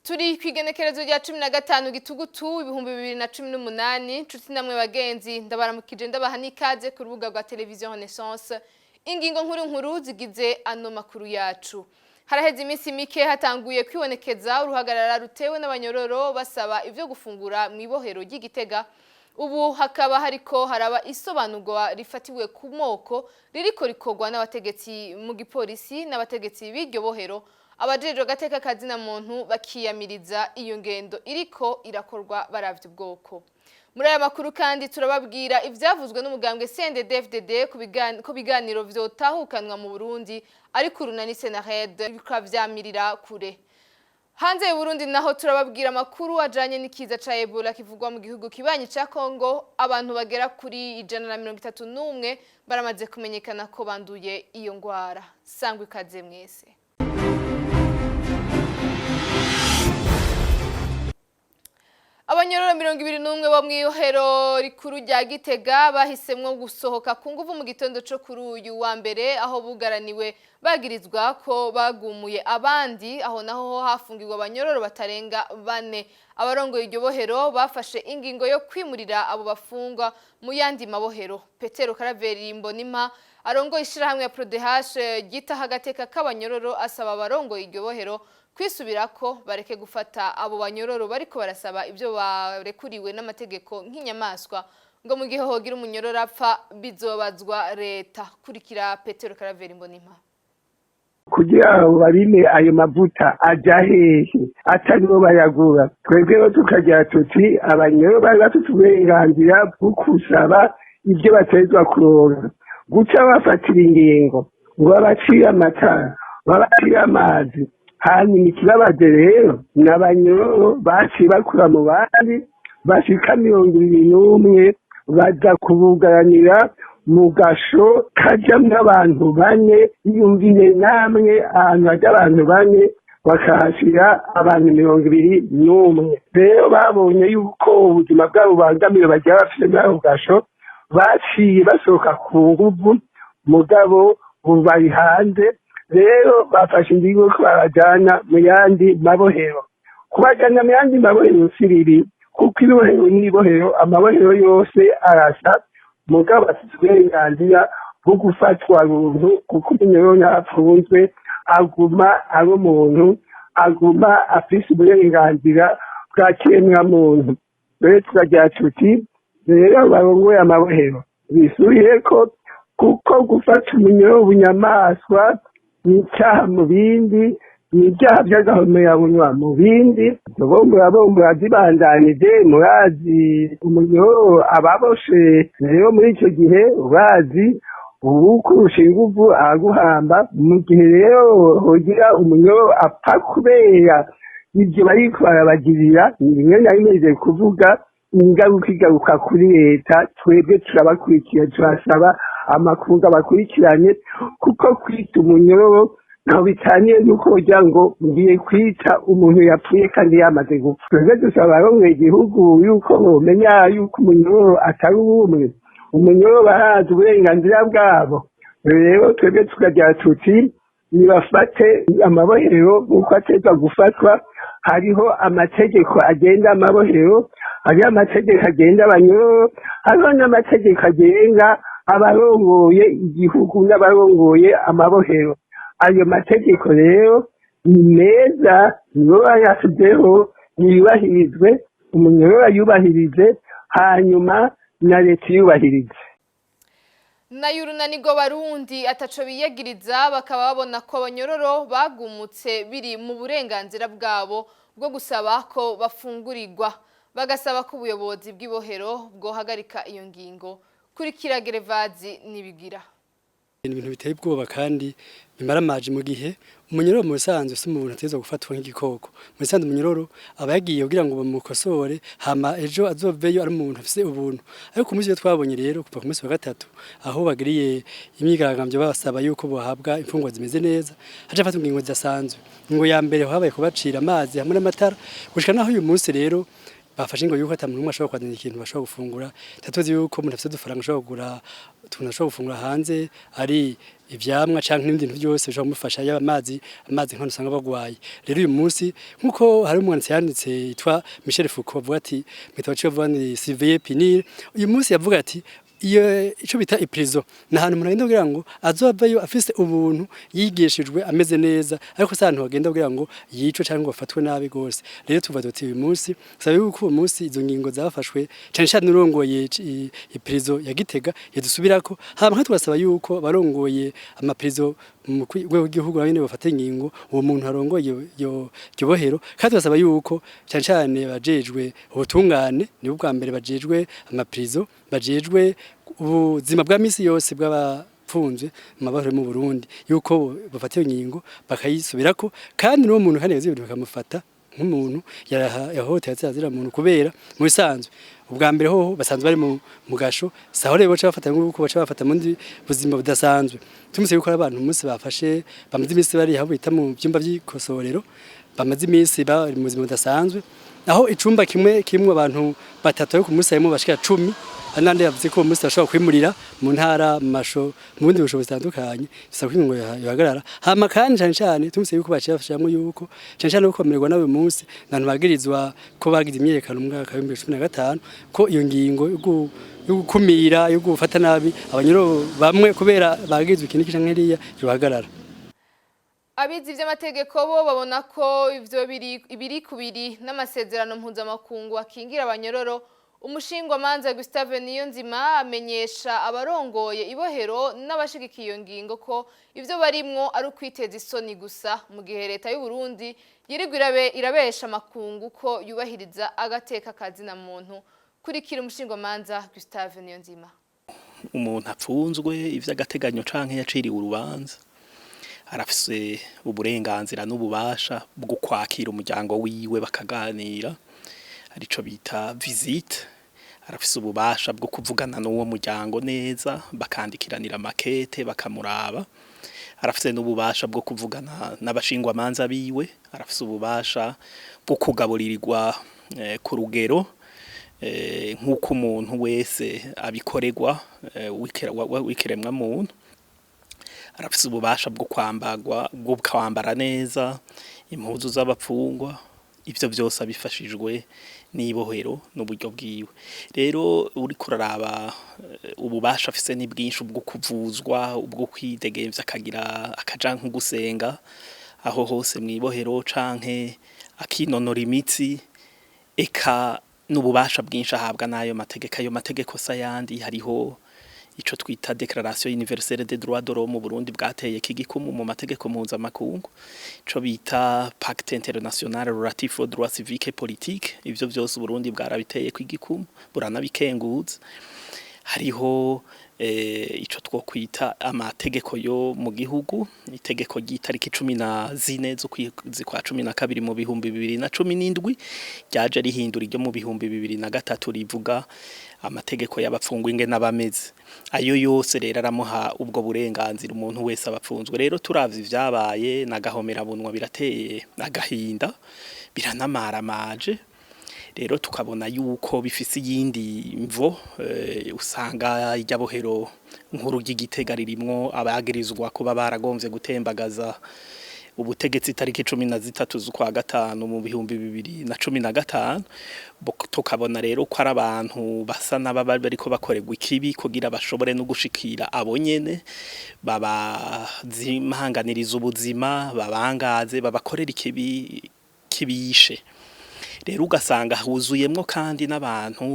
Turi kw'igenekerezo rya 15 Gitugutu 2018. Nshuti namwe bagenzi, ndabaramukije, ndabaha n'ikaze ku rubuga rwa Televiziyo Renaissance. Ingingo nkuru nkuru zigize ano makuru yacu: haraheze iminsi mike hatanguye kwibonekeza uruhagarara rutewe n'abanyororo basaba ivyo gufungura mu ibohero ry'Igitega. Ubu hakaba hariko haraba isobanurwa rifatiwe ku moko ririko rikorwa n'abategetsi mu gipolisi n'abategetsi b'iryo bohero. Abajejwe agateka kazina muntu bakiyamiriza iyo ngendo iriko irakorwa baravye ubwoko. Muri aya makuru kandi turababwira ivyavuzwe n'umugambwe CNDD-FDD ku biganiro vyotahukanwa mu Burundi, ariko urunani Senarede bikavyamirira kure. Hanze y'u Burundi naho turababwira amakuru ajanye n'ikiza ca Ebola kivugwa mu gihugu kibanyi ca Congo. Abantu bagera kuri 131 baramaze kumenyekana ko banduye iyo ngwara. Sangwa ikaze mwese. Abanyororo 21 bo mw'ibohero rikuru rya Gitega bahisemwo gusohoka ku nguvu mu gitondo co kuri uyu wa mbere, aho bugaraniwe bagirizwa ko bagumuye abandi. Aho naho hafungirwa abanyororo batarenga bane. Abarongoye iryo bohero bafashe ingingo yo kwimurira abo bafungwa mu yandi mabohero. Petero Karaveri Mbonimpa, arongoye ishirahamwe ya Prodehash ryitaho agateka k'abanyororo, asaba abarongoye iryo bohero kwisubirako, bareke gufata abo banyororo bariko barasaba ibyo barekuriwe n'amategeko nk'inyamaswa. Ngo mu gihe hogira umunyororo apfa, bizobazwa leta. Kurikira Petero Karaveri Mbonimpa. Kugira ngo barime ayo mavuta aja hehe ataribo bayagura? Twebwe tukagira tuti abanyororo bari bafite uburenganzira bwo gusaba ibyo bategerezwa kuronka. Guca bafatira ingingo ngo babacire amatara, babacire amazi, hanyuma ikibabaje rero ni abanyororo baciye bakura mu bandi bashika 21, baza kubugaranira mu gasho kajamwo abantu bane. Iyumvire namwe, ahantu haja abantu bane bakahashira abantu 21. Rero babonye yuko ubuzima bwabo bubangamiwe bagira bafise muri ako gasho, baciye basohoka ku nguvu. Mugabo ubu bari hanze. Rero bafashe ingingo ko babajana mu yandi mabohero. Kubajana mu yandi mabohero si bibi, kuko ibohero n'ibohero, amabohero yose arasa. Mugabo bafite uburenganzira bwo gufatwa runtu, kuko umunyororo ntapfunzwe, aguma ari umuntu, aguma afise uburenganzira bwa kiremwamuntu. Rero tukagira tuti rero barongoye amabohero bisubireko, kuko gufata umunyororo bunyamaswa ni icyaha mu bindi, ni ibyaha by'agahomerabunwa mu bindi. Bombora bombora zibandanije, murazi umunyororo ababoshe. Rero muri icyo gihe urazi uwukurusha inguvu araguhamba. Mu gihe rero hogira umunyororo apfa kubera ibyo bariko barabagirira, ni bimwe nari mpejeje kuvuga, ingaruka igaruka kuri leta. Twebwe turabakurikira, turasaba amakungu abakurikiranye, kuko kwita umunyororo ntaho bitaniye nuko wogira ngo ngiye kwita umuntu yapfuye kandi yamaze gupfa. Twebwe dusaba abarongoye igihugu yuko bomenya yuko umunyororo atari uwumwe, umunyororo barazi uburenganzira bwabo. Rero twebwe tukagira tuti nibafate amabohero nk'uko ategerezwa gufatwa. Hariho amategeko agenda amabohero, hariho amategeko agenda abanyororo, hariho n'amategeko agenga abarongoye igihugu n'abarongoye amabohero. Ayo mategeko rero ni meza, nibo bayasizeho, niyubahirizwe, umunyororo ayubahirize, hanyuma na leta iyubahirize. Nayo urunani rw'Abarundi ataco biyagiriza, bakaba babona ko abanyororo bagumutse biri mu burenganzira bwabo bwo gusaba ko bafungurirwa, bagasaba ko ubuyobozi bw'ibohero bwohagarika iyo ngingo. Kurikira Gerevazi Nibigira. Ni ibintu biteye ubwoba kandi bimaramaje, mu gihe umunyororo mu bisanzwe si umuntu ategerezwa gufatwa nk'igikoko. Mu bisanzwe umunyororo aba yagiye kugira ngo bamukosore, hama ejo azoveyo ari umuntu afise ubuntu. Ariko ku munsi twabonye rero, kuva ku munsi wa gatatu aho bagiriye imyigaragambyo basaba yuko bohabwa imfungwa zimeze neza, haca hafatwa ingingo zidasanzwe. Ingingo ya mbere habaye kubacira amazi hamwe n'amatara, gushika naho uyu munsi rero Bafashe ngo yuko ata muntu umwe ashobora kwazana ikintu bashobora gufungura. Tuzi yuko umuntu afite udufaranga ashobora kugura utuntu ashobora gufungura hanze, ari ivyamwa canke n'ibindi bintu byose bishobora kumufasha, yaba amazi nk'ahantu usanga bagwaye. Rero uyu munsi, nkuko hari umwanditsi yanditse yitwa Michel Foucault avuga ati mu gitabo ciwe avuga ni "Surveiller punir", uyu munsi yavuga ati iyo ico bita i prison ni ahantu umuntu agenda kugira ngo azovayo afise ubuntu, yigishijwe, ameze neza, ariko si ahantu bagenda kugira ngo yicwe cyangwa ngo bafatwe nabi gose. Rero tuva tuti uyu munsi saba yuko uwo munsi izo ngingo zafashwe, cane cane urongoye i prison ya Gitega, yadusubirako. Hama tugasaba yuko barongoye ama prison mu rwego rw'igihugu nabo nyene bafata ingingo uwo muntu arongoye iyo bohero. Kandi tugasaba yuko cane cane bajejwe ubutungane, nibo bwa mbere bajejwe ama prison, bajejwe ubuzima bwa misi yose bw'abapfunzwe mu mabohero mu Burundi, yuko bafata iyo ngingo bakayisubirako, kandi n'uwo muntu kandi yagize ibintu bakamufata nk'umuntu yahohoteye azira muntu. Kubera mu bisanzwe ubwa mbere hoho basanzwe bari mu gasho, saho rero baca bafata nk'uko baca bafata mu buzima budasanzwe. Tumuse yuko abantu umunsi bafashe bamaze iminsi bari aho bita mu byumba by'ikosorero, bamaze iminsi bari mu buzima budasanzwe, aho icumba kimwe kimwe abantu batatu, ariko ku munsi harimo bashika 10. Hari n'andi yavuze ko uwo munsi bashobora kwimurira mu ntara, mu masho, mu bundi bushobozi butandukanye. Bisaba ko ingingo yohagarara. Hama kandi cane cane tumuse yuko baciye bafashamwo yuko cane cane uko bamererwa nabi munsi abantu bagirizwa ko bagize imyiyerekano mu mwaka wa 2015, ko iyo ngingo yo gukumira, yo gufata nabi abanyoro bamwe kubera bagirizwa ikintu iki canke kiriya yohagarara. Abizi ivy'amategeko bo babona ko ivyo biri ibiri kubiri n'amasezerano mpuzamakungu akingira abanyororo. Umushingwamanza Gustave Niyonzima amenyesha abarongoye ibohero n'abashigikiye iyo ngingo ko ivyo barimwo ari ukwiteza isoni gusa, mu gihe leta y'u Burundi yirirwa irabesha amakungu ko yubahiriza agateka kazina muntu. Kurikira umushingwamanza Gustave Niyonzima. Umuntu apfunzwe ivy'agateganyo canke yaciriwe urubanza arafise uburenganzira n'ububasha bwo kwakira umuryango wiwe bakaganira, arico bita visite. Arafise ububasha bwo kuvugana n'uwo muryango neza, bakandikiranira makete, bakamuraba. Arafise n'ububasha bwo kuvugana n'abashingwamanza biwe. Arafise ububasha bwo kugaburirirwa ku rugero nk'uko umuntu wese abikorerwa w'ikiremwa muntu. Arafise ububasha bwo kwambarwa, bwo kwambara neza impuzu z'abapfungwa. Ivyo vyose abifashijwe n'ibohero n'uburyo bwiwe. Rero uriko uraraba ububasha afise ni bwinshi, ubwo kuvuzwa, ubwo kwidegemvya, akagira akaja nko gusenga aho hose mw'ibohero canke akinonora imitsi, eka n'ububasha bwinshi ahabwa n'ayo mategeko. Ayo mategeko s'ayandi, hariho ico twita Déclaration universelle des droits de l'homme Burundi bwateye kigikumu mu mategeko mpuzamakungu, ico bita Pacte international relatif aux droits civiques et politiques. Ivyo vyose Burundi bwarabiteye kigikumu, buranabikenguza. Hariho ico twokwita amategeko yo mu gihugu, itegeko ry'itariki 14 z'ukwezi kwa 12 mu 2017 ryaje rihindura iryo mu 2003, rivuga amategeko y'abapfungwa ingene abameze. Ayo yose rero aramuha ubwo burenganzira umuntu wese abapfunzwe. Rero turavye ivyabaye nagahomera bunwa, birateye agahinda, biranamaramanje. Rero tukabona yuko bifise iyindi mvo. Usanga irya bohero nkuru ry'Igitega ririmwo abagirizwa kuba baragomvye gutembagaza ubutegetsi itariki 13 z'ukwa gatanu mu 2015. Tukabona rero ko ari abantu basa n'ababa bariko bakorerwa ikibi kugira bashobore no gushikira abo nyene babazimanganiriza ubuzima, babangaze, babakorera ikibi kibishe. Rero ugasanga huzuyemwo kandi n'abantu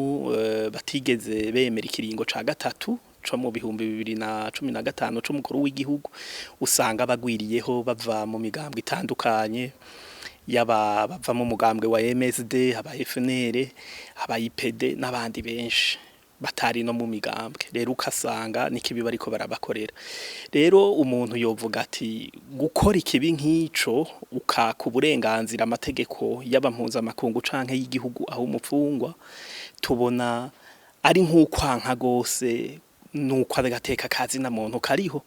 batigeze bemera ikiringo ca gatatu co mu 2015 c'umukuru w'igihugu. Usanga bagwiriyeho bava mu migambwe itandukanye, yaba bava mu mugambwe wa MSD, aba FNL, aba IPD n'abandi benshi batari no mu migambwe. Rero ukasanga n'ikibi bariko barabakorera. Rero umuntu yovuga ati gukora ikibi nk'ico, ukaka uburenganzira amategeko yaba mpuzamakungu canke y'igihugu aho umupfungwa, tubona ari nk'ukwanka gose nuko agateka kazi na muntu kariho.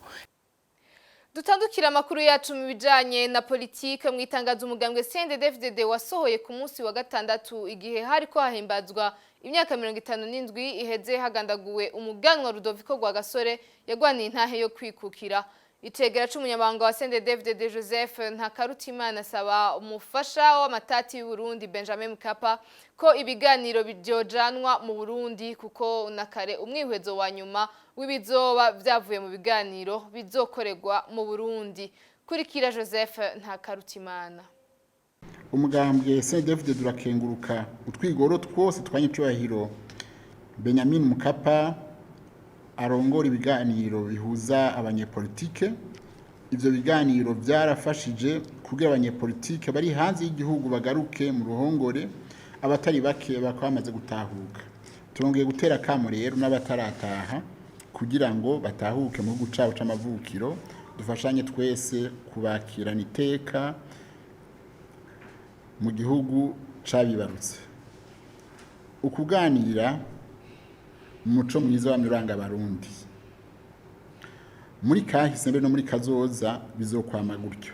Dutandukira amakuru yacu mu bijanye na politike. Mu itangazo umugambwe CNDD-FDD wasohoye ku munsi wa gatandatu, igihe hariko hahimbazwa imyaka 57 iheze hagandaguwe umuganwa Rudoviko Rwagasore yagwaniye intahe yo kwikukira, icegera c'umunyamabanga wa CNDD-FDD Joseph Ntakarutimana asaba umufasha w'amatati y'u Burundi Benjamin Mkapa ko ibiganiro byojanwa mu Burundi, kuko na kare umwihwezo wa nyuma w'ibizoba vyavuye mu biganiro bizokorerwa mu Burundi. Kurikira Joseph Ntakarutimana. Umugambwe CNDD-FDD urakenguruka utwigoro twose twanyicubahiro Benjamin Mkapa arongora ibiganiro bihuza abanyepolitike. Ivyo biganiro byarafashije kugira abanyepolitike bari hanze y'igihugu bagaruke mu ruhongore, abatari bake bakaba bamaze gutahuka. Turongeye gutera kamo rero n'abatarataha kugira ngo batahuke mu gihugu cabo c'amavukiro, dufashanye twese kubakirana iteka mu gihugu cabibarutse. Ukuganira umuco mwiza w'amiranga abarundi muri kahise mbere no muri kazoza bizokwama gutyo.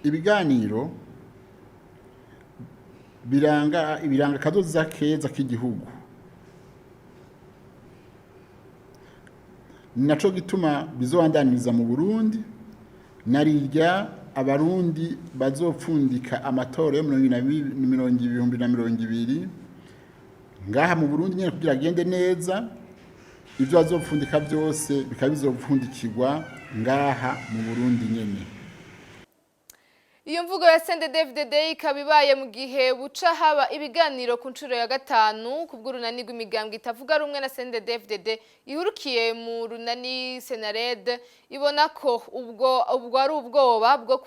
Ibiganiro biranga kazoza keza k'igihugu. Ni naco gituma bizobandaniriza mu Burundi, narirya abarundi bazopfundika amatora yo 2020 ngaha mu Burundi nyene kugira agende neza. Ivyo bazopfundika byose bikaba bizopfundikirwa ngaha mu Burundi nyene. Iyo mvugo ya CNDD-FDD ikaba ibaye mu gihe buca haba ibiganiro ku nshuro ya gatanu ku bw'urunani rw'imigambwe itavuga rumwe na CNDD-FDD ihurukiye mu runani Senared. Ibona ko ubwo ari ubwoba bwo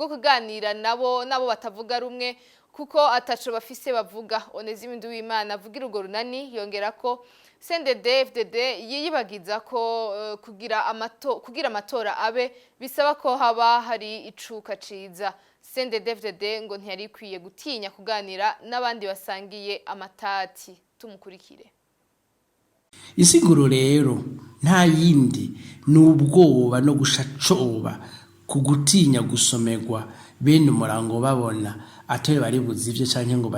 kuganira nabo batavuga rumwe, kuko ataco bafise bavuga. Onezime Nduwimana avugira urwo runani yongera ko CNDD-FDD yiyibagiza ko kugira amatora abe bisaba ko haba hari icuka ciza. CNDD-FDD ngo ntiyari ikwiye gutinya kuganira n'abandi basangiye amatati. Tumukurikire. Isiguro rero nta yindi, ni ubwoba no gushacoba ku gutinya gusomerwa bene umurango babona atari bari buzivye canke ngo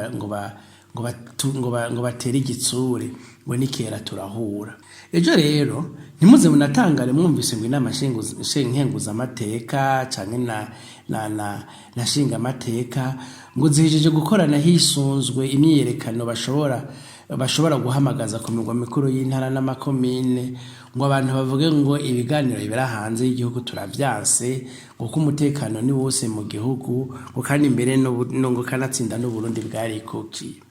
batere igitsure ngo nikera turahura ejo. Rero ntimuze munatangare mwumvise ngo inama nkenguzamateka canke na nshingamateka ngo zihejeje gukorana hisunzwe imyiyerekano bashobora guhamagaza ku mirwa mikuru y'intara n'amakomine, ngo abantu bavuge ngo ibiganiro bibera hanze y'igihugu turavyanse, ngo ko umutekano ni wose mu gihugu, ngo kandi imbere ngo kanatsinda n'Uburundi bwarikukiye.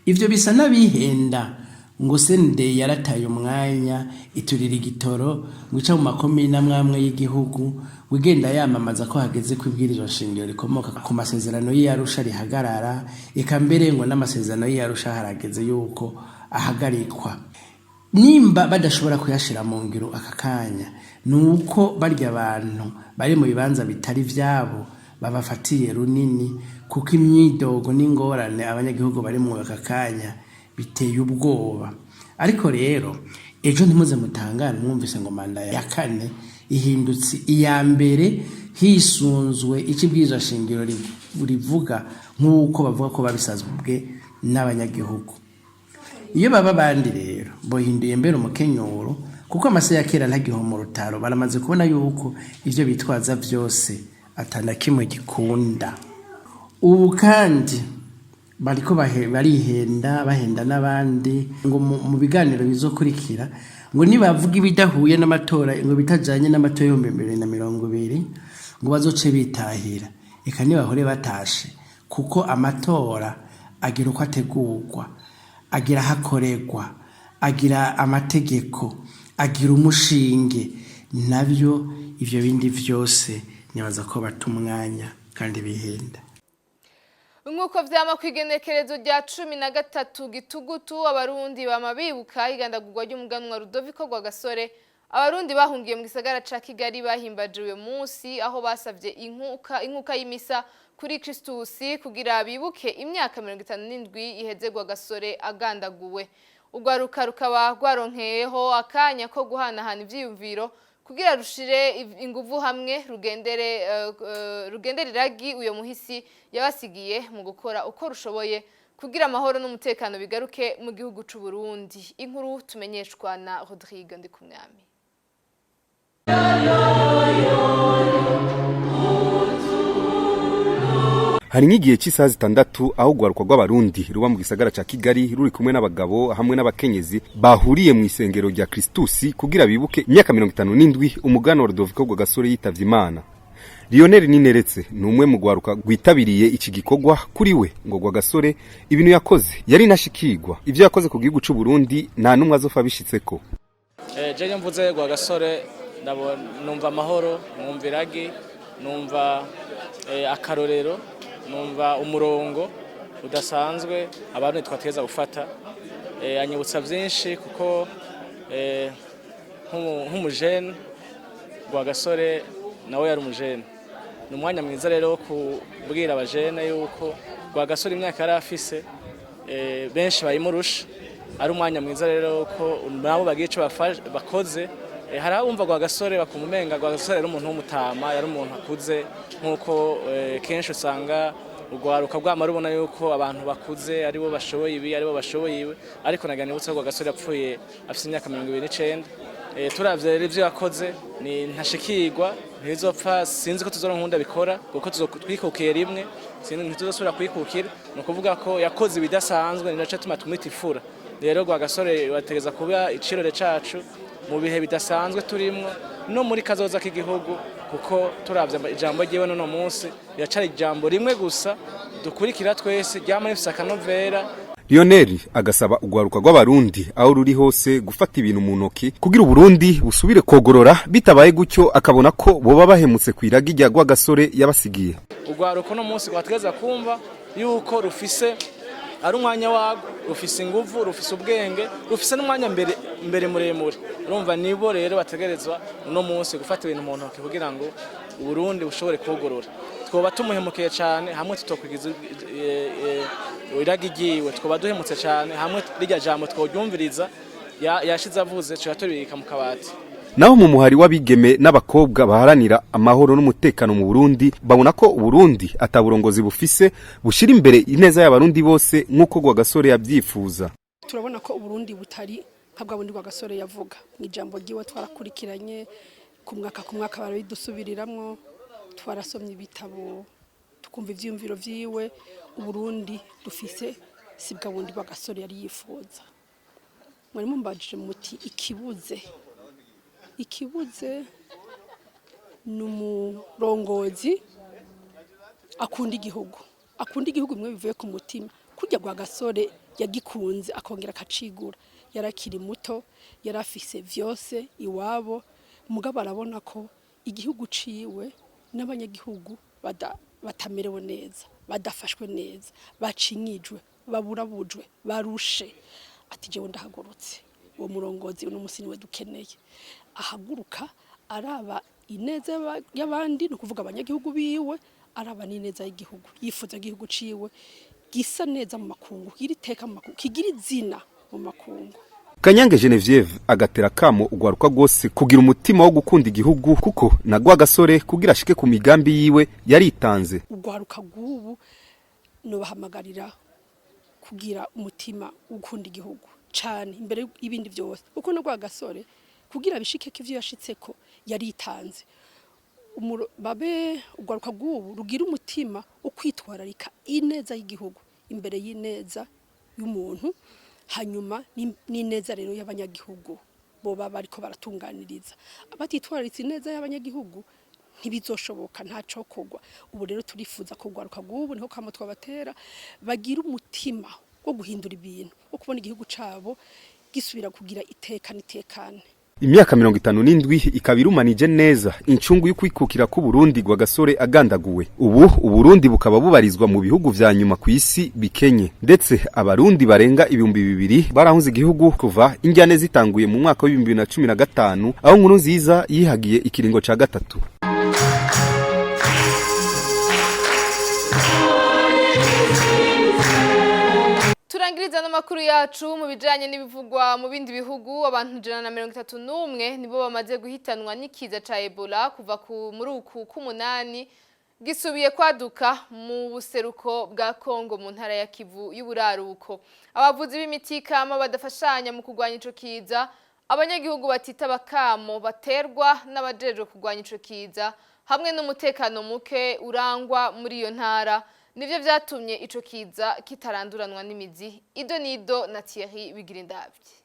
Ivyo bisa n'abihenda ngo CND yarataye umwanya, iturira igitoro ngo ica mu makomine amwe amwe y'igihugu, ngo igenda yamamaza ko hageze ko ibwirizwa shingiro rikomoka ku masezerano y'Arusha rihagarara, eka mbere ngo n'amasezerano y'Arusha harageze yuko ahagarikwa. Nimba badashobora kuyashira mu ngiro aka kanya, ni uko barya abantu bari mu bibanza bitari vyabo babafatiye runini, kuko imyidogo n'ingorane abanyagihugu bari mu aka kanya biteye ubwoba. Ariko rero ejo ntimuze mutangare mwumvise ngo manda ya kane ihindutse iya mbere hisunzwe icyo ibwirizwa shingiro rivuga, nk'uko bavuga ko babisabwe n'abanyagihugu. Iyo baba abandi rero bohinduye mbere umukenyuro, kuko amase ya kera ntagihoma urutaro. Baramaze kubona yuko ivyo bitwaza vyose atana kimwe gikunda. Ubu kandi bariko barihenda, bahenda n'abandi ngo mu biganiro bizokurikira ngo nibavuga ibidahuye n'amatora, ngo bitajanye n'amatora y'2020, ngo bazoce bitahira. Eka nibahore batashe, kuko amatora agira uko ategurwa, agira ahakorerwa, agira amategeko, agira umushinge nabyo. Ivyo bindi vyose nibaza ko bata umwanya kandi bihenda. Nk'uko vyama kw'igenekerezo rya 13 Gitugutu, abarundi bama bibuka igandagurwa ry'umuganwa Rudoviko Rwagasore. Abarundi bahungiye mu gisagara ca Kigali bahimbaje uyo munsi, aho basavye inkuka y'imisa kuri Christus kugira bibuke imyaka 57 iheze Rwagasore agandaguwe. Urwaruka rukaba rwaronkeyeho akanya ko guhanahana ivyiyumviro. Kugira rushire inguvu hamwe rugendere rugendere iragi uyo muhisi yabasigiye mu gukora uko rushoboye kugira amahoro n'umutekano bigaruke mu gihugu c'u Burundi. Inkuru tumenyeshwa na Rodrigue Ndikumwami. Hari nk'igihe cy'isaha 6 aho urwaruka rw'Abarundi ruba mu gisagara ca Kigali ruri kumwe n'abagabo hamwe n'abakenyezi bahuriye mu isengero rya Kristusi kugira bibuke imyaka 57 umuganwa Rudoviko Rwagasore yitavye Imana. Lionel Nineretse ni umwe mu rwaruka rwitabiriye iki gikorwa. Kuri we ngo Rwagasore ibintu yakoze yari nashikirwa, ivyo yakoze ku gihugu c'u Burundi nta numwe azofa bishitseko. Je mvuze Rwagasore numva amahoro, numva iragi, numva akarorero, numva umurongo udasanzwe abantu twateza gufata. Anyibutsa byinshi kuko nk'umujene Rwagasore nawe yari umujene. Ni umwanya mwiza rero wo kubwira abajene yuko Rwagasore imyaka yari afise benshi bayimurusha. Ari umwanya mwiza rero ko nabo bagiye ico bakoze. Hari abumva Rwagasore bakumva umenga Rwagasore yari umuntu w'umutama, yari umuntu akuze, nk'uko kenshi usanga urwaruka rwama rubona yuko abantu bakuze aribo bashoboye ibi, aribo bashoboye ibi. Ariko nagira nibutse ko Rwagasore yapfuye afise imyaka 29. Turavye rero ivyo yakoze ni ntashikirwa, ntibizopfa. Sinzi ko tuzoronka uwundi abikora kuko twikukiye rimwe, sinzi ntituzosubira kwikukira. Ni ukuvuga ko yakoze ibidasanzwe, ni naco tuma tumwita ifura. Rero Rwagasore bategeza kuba icirore cacu mu bihe bidasanzwe turimwo no muri kazoza k'igihugu, kuko turavye ijambo ryiwe n'uno munsi riracari ijambo rimwe gusa dukurikira twese ryama rifise akanovera. Lionel agasaba urwaruka rw'Abarundi aho ruri hose gufata ibintu mu ntoki kugira Uburundi busubire kogorora. Bitabaye gutyo akabona ko boba bahemutse ku iragi rya Rwagasore yabasigiye. Urwaruka uno munsi rwategeza kumva yuko rufise ari umwanya warwo, rufise inguvu, rufise ubwenge, rufise n'umwanya mbere mbere muremure. Urumva nibo rero bategerezwa uno munsi gufata ibintu mu ntoki kugira ngo Uburundi bushobore kogorora. Twoba tumuhemukiye cyane hamwe tutokwigiza iragi ryiwe, twoba duhemutse cyane hamwe rirya jambo tworyumviriza yashize avuze tuba tubibika mu kabati. Naho mu muhari w'abigeme n'abakobwa baharanira amahoro n'umutekano mu Burundi babona ko Uburundi ataburongozi bufise bushira imbere ineza y'Abarundi bose nk'uko Rwagasore yabyifuza. Turabona ko Uburundi butari nka bwa bundi Rwagasore yavuga mu ijambo ryiwe. Twarakurikiranye ku mwaka ku mwaka, barabidusubiriramwo, twarasomye ibitabo, tukumva ivyiyumviro vyiwe. Uburundi dufise si bwa bundi Rwagasore yari yifuza. Mwari mumbajije muti ikibuze ni umurongozi akunda igihugu, akunda igihugu bimwe bivuye ku mutima, kurya Rwagasore yagikunze akongera akacigura. Yarakiri muto, yarafise vyose iwabo, mugabo arabona ko igihugu ciwe n'abanyagihugu batamerewe neza, badafashwe neza, bacinyijwe, baburabujwe, barushe. Ati jewe ndahagurutse. Uwo murongozi uno musi niwe dukeneye, ahaguruka araba ineza y'abandi, ni ukuvuga abanyagihugu biwe, araba n'ineza y'igihugu, yifuza igihugu ciwe gisa neza mu makungu, kigira iteka mu makungu, kigira izina mu makungu. Kanyange Genevieve agatera kamo urwaruka rwose kugira umutima wo gukunda igihugu, kuko na Rwagasore kugira ashike ku migambi yiwe yaritanze. Urwaruka rw'ubu nubahamagarira kugira umutima wo gukunda igihugu cane imbere y'ibindi byose, kuko no Rwagasore kugira bishike ko ivyo yashitseko yaritanze. Babe urwaruka rw'ubu rugira umutima wo kwitwararika ineza y'igihugu imbere y'ineza y'umuntu, hanyuma n'ineza rero y'abanyagihugu boba bariko baratunganiriza. Batitwararitse ineza y'abanyagihugu ntibizoshoboka, ntacokorwa. Ubu rero turifuza ko urwaruka rw'ubu, niho kamo twabatera, bagira umutima wo guhindura ibintu, wo kubona igihugu cabo gisubira kugira iteka n'itekane. Imyaka 57 ikaba irumanije neza incungu y'ukwikukira k'Uburundi Rwagasore agandaguwe. Ubu Uburundi bukaba bubarizwa mu bihugu vya nyuma ku isi bikenye, ndetse Abarundi barenga 2000 barahunze igihugu kuva injyane zitanguye mu mwaka wa 2015, aho Nkurunziza yihagiye ikiringo ca gatatu. Turangiriza n'amakuru yacu mu bijanye n'ibivugwa mu bindi bihugu. Abantu 131 nibo bamaze guhitanwa n'ikiza ca Ebola kuva ku muri uku k'umunani gisubiye kwaduka mu buseruko bwa Kongo, mu ntara ya Kivu y'uburaruko. Abavuzi b'imiti kama badafashanya mu kurwanya ico kiza, abanyagihugu batitaba kamo baterwa n'abajejwe kurwanya ico kiza, hamwe n'umutekano muke urangwa muri iyo ntara, nivyo vyatumye ico kiza kitaranduranwa n'imizi. Ido nido na Thierry Bigirindavyi.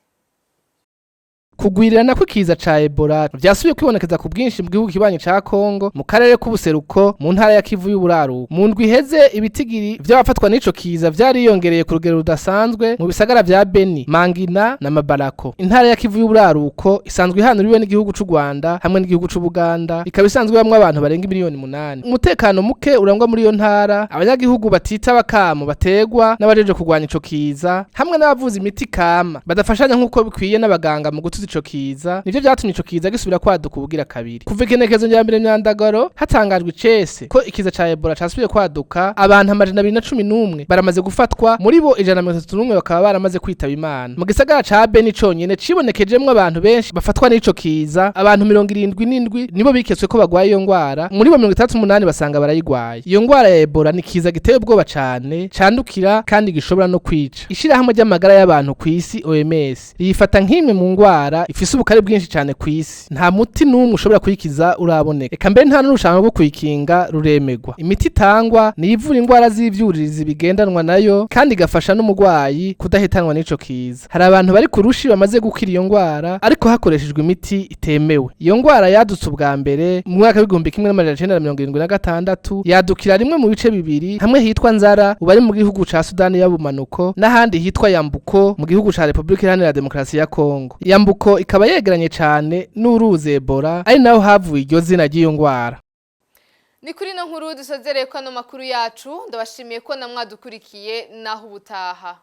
Kugwirirana kw'ikiza ca Ebola vyasubiye kwibonekeza ku bwinshi mu gihugu kibanyi ca Kongo, mu karere k'ubuseruko, mu ntara ya Kivu y'uburaruko. Mu ndwi iheze, ibitigiri vy'abafatwa n'ico kiza vyariyongereye ku rugero rudasanzwe mu bisagara vya Beni, Mangina na Mabalako. Intara ya Kivu y'uburaruko isanzwe ihanuriwe n'igihugu c'u Rwanda hamwe n'igihugu c'u Buganda, ikaba isanzwe ibamwo abantu barenga 8 miliyoni. Umutekano muke urangwa muri iyo ntara, abanyagihugu batitaba kamo bategwa n'abajeje kurwanya ico kiza, hamwe n'abavuza imiti kama badafashanya nk'uko bikwiye n'abaganga mu gutuza ico kiza, nivyo vyatumye ico kiza gisubira kwaduka ubugira kabiri. Kuva igenekerezo rya 1 Myandagaro hatangajwe icese ko ikiza ca Ebola casubiye kwaduka, abantu 211 baramaze gufatwa, muri bo 131 bakaba baramaze kwitaba Imana. Mu gisagara ca Beni conyene cibonekejemwo abantu benshi bafatwa n'ico kiza, abantu 77 nibo biketswe ko bagwaye iyo ngwara, muri bo 68 basanga barayigwaye. Iyo ngwara ya Ebola ni kiza giteye ubwoba cane, candukira kandi gishobora no kwica. Ishirahamwe ry'amagara y'abantu kw'isi, OMS, riyifata nk'imwe mu ngwara ifise ubukare bwinshi cane kw'isi. Nta muti n'umwe ushobora kuyikiza uraboneka, eka mbere nta n'urushanwa rwo kuyikinga ruremegwa. Imiti itangwa ni ivura ingwara z'ivyuririzi bigendanwa nayo, kandi igafasha n'umurwayi kudahitanwa n'ico kiza. Hari abantu bari ku rushi bamaze gukira iyo ngwara, ariko hakoreshejwe imiti itemewe. Iyo ngwara yadutse ubwa mbere mu mwaka w'1976, yadukira rimwe mu bice bibiri, hamwe hitwa Nzara ubu ari mu gihugu ca Sudani y'ubumanuko, n'ahandi hitwa Yambuko mu gihugu ca Republika Iharanira Demokarasi ya Kongo. Yambuko ikaba yegeranye cane n'uruzi Ebola, ari naho havuye iryo zina ry'iyo ngwara. Ni kuri ino nkuru dusozereye ko ano makuru yacu. Ndabashimiye ko namwadukurikiye. Naho ubutaha.